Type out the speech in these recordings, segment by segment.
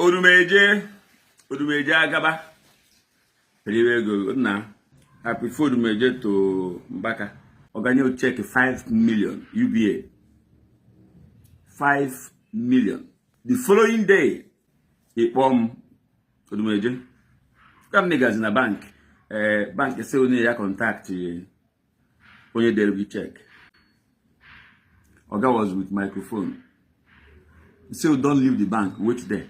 Odumeje, Odumeje agaba periwe ego nna. I prefer Odumeje to Mbaka. Ọganye check 5 million UBA, 5 million. The following day, ịkpọ m, Odumeje ka m negazi na bank, ee, bank sị onye ya contact onye dere gị check. Oga was with microphone, say, "Don't leave the bank, wait there."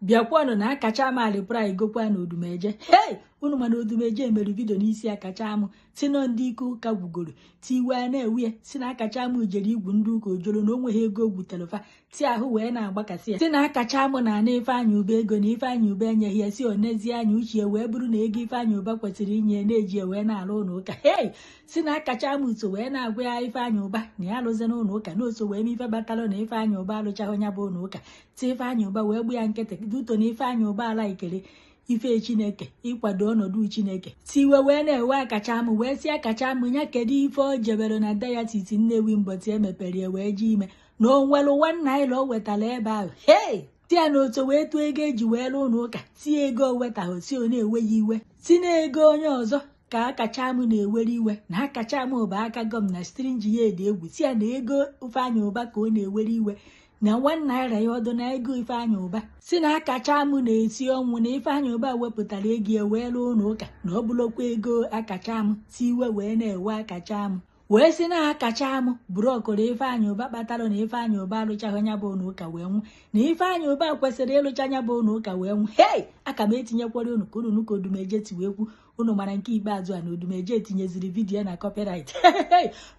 Bịakwanụ na akacha m alipra gokwa na Odumeje. Hei, unu mana Odumeje mere video n'isi akacha amụ si nọ ndị ike ụka gwugoro tiwe na-ewu ya, si na akacha amụ jere igwu ndị ụka ojoro na o nweghị ego o gwutere fa ti ahụ wee na-agbakasị ya, si na akacha amụ na ana Ifeanyị Ụba ego na Ifeanyị Ụba enyeghị ya, si onezie anya uche wee bụrụ na ego Ifeanyị Ụba kwesịrị inye na-eji ya wee na-alụ ụlọ ụka. Hei, si na akacha amụ so wee na-agwa ya Ifeanyị Ụba na ya alụzi n'ụlọ ụka, na oso wee mee ife batalụ na Ifeanyị Ụba alụchaghị ya bụ ụlọ ụka. Ti Ifeanyị Ụba wee gbu ya nkịtị duto na Ifeanyị Ụba ala ikere ife Chineke ịkwado ọnọdụ Chineke. Tiwe wee na-ewe akacha amụ wee si akacha amụ ya kedu ife o jebere na diocese Nnewi mbọtị emepere ya wee ji ime na o nwere 1 naira o wetara ebe ahụ. Hei, si ya na otu wee tụọ ego eji wee lụọ ụlọ ụka, si ego o wetahụ, si ọ na-ewe ya iwe, si na ego onye ọzọ ka akacha amụ na-ewere iwe, na akacha amụ bụ aka gọm na stringi ya edi egwu, si ya na ego Ifeanyị Ụba ka ọ na-ewere iwe na 1 naira ya ọdụ na ego Ifeanyị Ụba, si na akacha amụ na-esi ọnwụ na Ifeanyị Ụba wepụtara ego ya wee lụọ ụlọ ụka, na ọ bụrụkwa ego akacha amụ. Si iwe wee na-ewe akacha amụ wee sị na akacha amụ bụrụ Ifeanyị Ụba kpatara na Ifeanyị Ụba alụchaghị nya bụ ụlọ ụka wee nwụ, na Ifeanyị Ụba kwesịrị ịlụcha nya bụ ụlọ ụka wee nwụ. Hei, aka m etinyekwara unu ka unu nụ ka Odumeje ti wee kwu. Unu mara nke ikpeazụ a na Odumeje tinyeziri video na copyright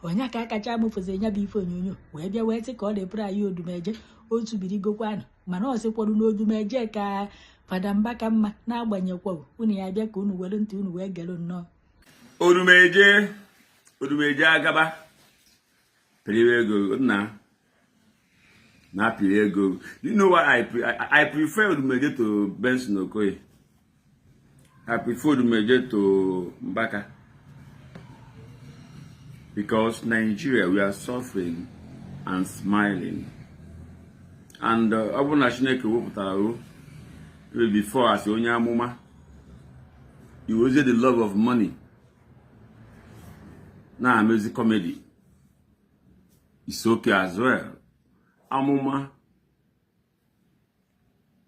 onye ka akacha amụfụziri ya bụ ife onyonyo wee bịa wee sị ka ọ repụrụ anyị Odumeje otu birigokwanụ, mana ọ sịkwarụ na Odumeje ka Fada Mbaka mma. Na-agbanyekwa unu ya bịa ka unu were ntị unu wee gere nnọọ. Odumeje, Odumeje agaba periwe ego nna na-apịrị ego. You know why I prefer Odumeje to Benson Okoye? I prefer Odumeje to Mbaka because Nigeria, we are suffering and smiling, and ọ bụrụ na Chineke wepụtara o before as onye amụma iwezie the love of money na-amezi comedy, it's okay as well. Amụma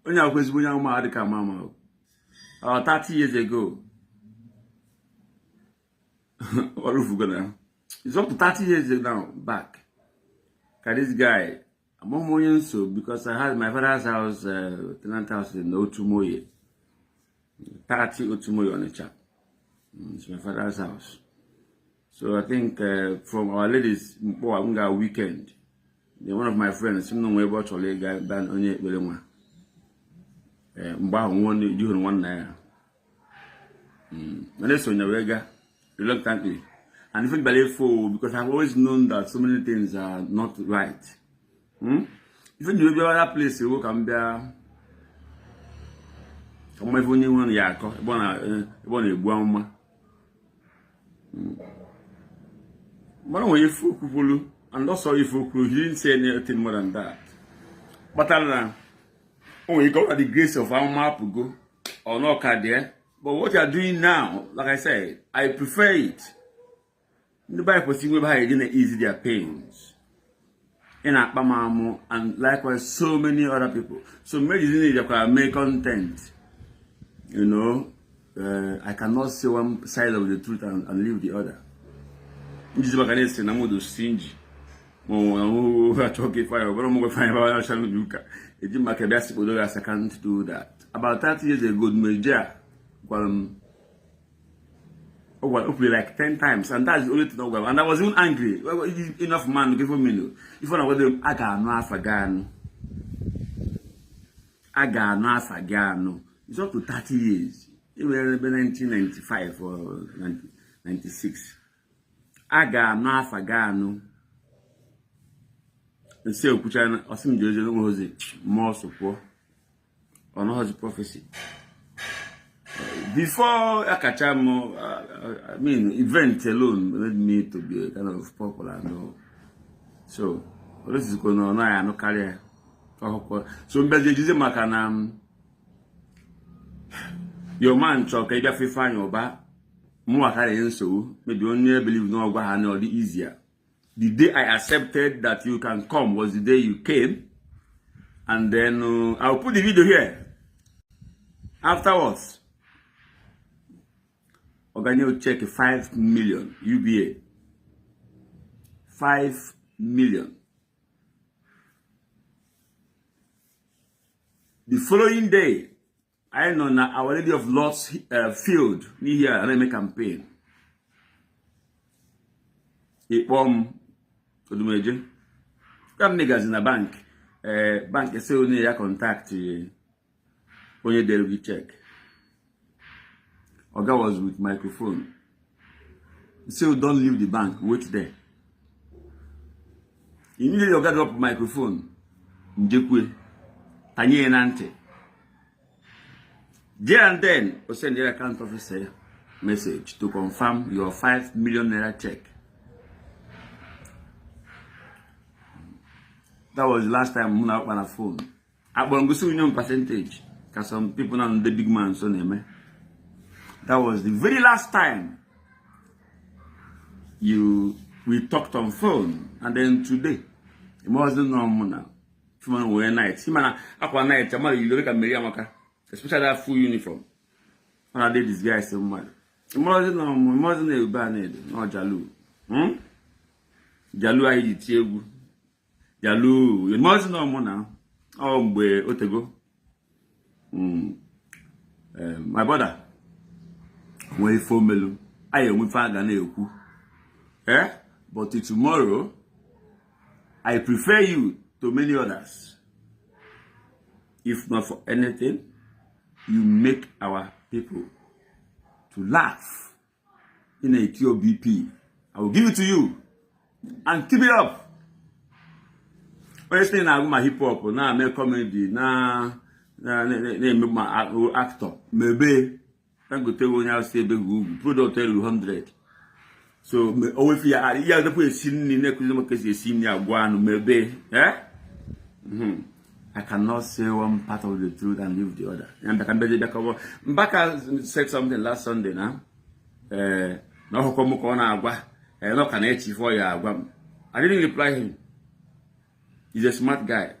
onye akwụkwọ, ezigbo onye amụma adịka ama ama 30 years ago ọrụfugo na it's up to 30 years now back ka this guy amụma onye nso, because I had my father's house, tenant house in Otumoye, 30 Otumoye, Onitsha. It's my father's house. So I think from Our Ladies Mkpọ m ga weekend, then one of my friends sị m na onwe ebe ọ chọrọ ịga ebe onye ekpere nwa. Mgbe ahụ nwa ji hụrụ nwanna ya mana esonye wee gaa reluctantly, and ife bịara efo because I've always known that so many things are not right. Ife ji bịa that place ewo ka m bịa ka mma ife onye nwe ya akọ ebe ọ na-egbu amụma mana nwere ife okwukwulu, and also ife okwuru, he didn't say anything more than that. Kpatara na o nwere ike ọ the grace of amụma apụgo or not ka there, but what you are doing now, like I said, I prefer it. Ndị be anyị kwesịrị inwe ebe ha eji na ease their pains. Ị na-akpa m amụ, and likewise so many other people. So mejizi na-ejekwara mee content, I cannot say one side of the truth and leave the other. Njizi maka na-esi na mmadụ stingy ma ọ bụ achọ ka ife anya ọbụrụ mgbe fanya baba na ụka eji maka bịa sikpodo ya. I can't do that. About 30 years ago, Meje a gwara m, o gwara o kwuru like 10 times, and that's the only thing ọ gwara m, and I was even angry enough. Man, give me no ife na gwado m, a ga-anụ afa gị anụ, a ga-anụ afa gị anụ. It's up to 30 years enwere ebe 1995 or 96 a ga-anụ afa gị anụ. Nsị ekwucha ọsị m ji ozi onwe ozi mmụọ ọsọ pụọ ọ nọghọzi prophecy before akacha m. I mean, event alone made me to be kind of popular, no? So olosizikwa na ọ naghị anụ karịa. Ọhụkwa so mbịazi ejizi maka na your man chọrọ ka ị bịa Ifeanyị Ụba mụnwa ka na-enye nsogbu. Maybe onye believe na ọgwa ha na ọ dị easier. The day I accepted that you can come was the day you came, and then I'll put the video here afterwards. Oganyo check 5 million UBA, 5 million. The following day, I nọ na Our Lady of Lord's field n'ihi a na-eme campaign. Ịkpọ m Odumeje ka m megazi na bank, ee, bank ese onye ya contact onye dere gị check. Oga was with microphone. He said, "Don't leave the bank, wait there." Immediately Oga drop microphone, njekwe tanye ya na ntị. There and then, o send the account officer message to confirm your 5 million naira check. That was the last time mụ na akpa na phone. Akpọrọ ngosi union percentage ka some people na ndị big man so na-eme. That was the very last time you we talked on phone. And then today, it wasn't normal now. Fụma wee night. Mana akwa night amara yiri ka mmeri amaka. Especially that full uniform. Ọ na-adị disguise mmadụ. Mmazi na ọmụ mmazi na ebe a na-edo na jalu. Jalu anyị ji tie egwu. Jalu mmazi na ọmụ na ọ mgbe otego. My brother, nwee ife omelu anyị enwe ife a ga na-ekwu, eh, but tomorrow I prefer you to many others. If not for anything, you make our people to laugh. In a TOBP, I will give it to you and keep it up. Onye sị na-agụ ma hip hop na-eme comedy na na-eme ma actor mebe Dangote onye ahụ si ebe ugwu product eruru 100, so o wefu ya ya adịkwa esi nri na-ekuzi maka esi esi nri agwa anụ mebe, eh. I cannot say one part of the truth and leave the other. Mbaka said something last Sunday na eh na ọhụkọ m ka ọ na-agwa na ọ ka na-eche ife ọ ya agwa m. I didn't reply him. He's a smart guy.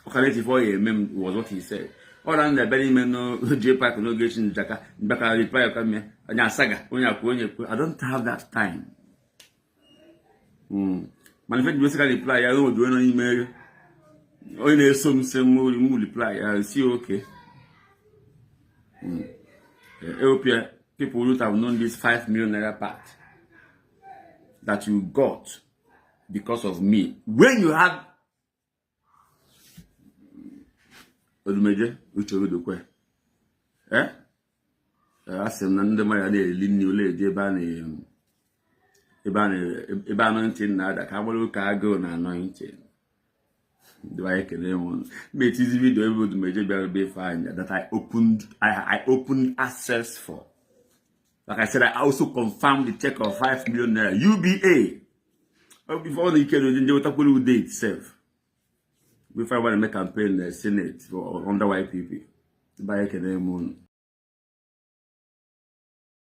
Ọ ka na-eche ife ọ ya eme m was what he said. Ọ na na-ebe n'ime n'J Park n'oge echi njaka Mbaka reply ka mme onye asaga onye akwu onye ekwe. I don't have that time. Mana ife ji basically reply ya onye nọ n'ime onye na-eso m sị m reply ya si okay. Ewepịa people would have known this 5 million naira part that you got because of me when you had Odumeje Uche Odokwe. Eh, asị m na ndị mmadụ na-eli nri ole eji ebe a na ebe anointing na-ada ka agbara ụka agụụ na anointing. Ndị anyị ekele m mgbe etizi video ebe Odumeje bịara be Ifeanyị that I opened access for. Like I said, I also confirmed the check of 5 million naira UBA before the ike ndị wetakwuru ude itself before I want to make campaign Senate for under YPP. Ndị anyị ekele m.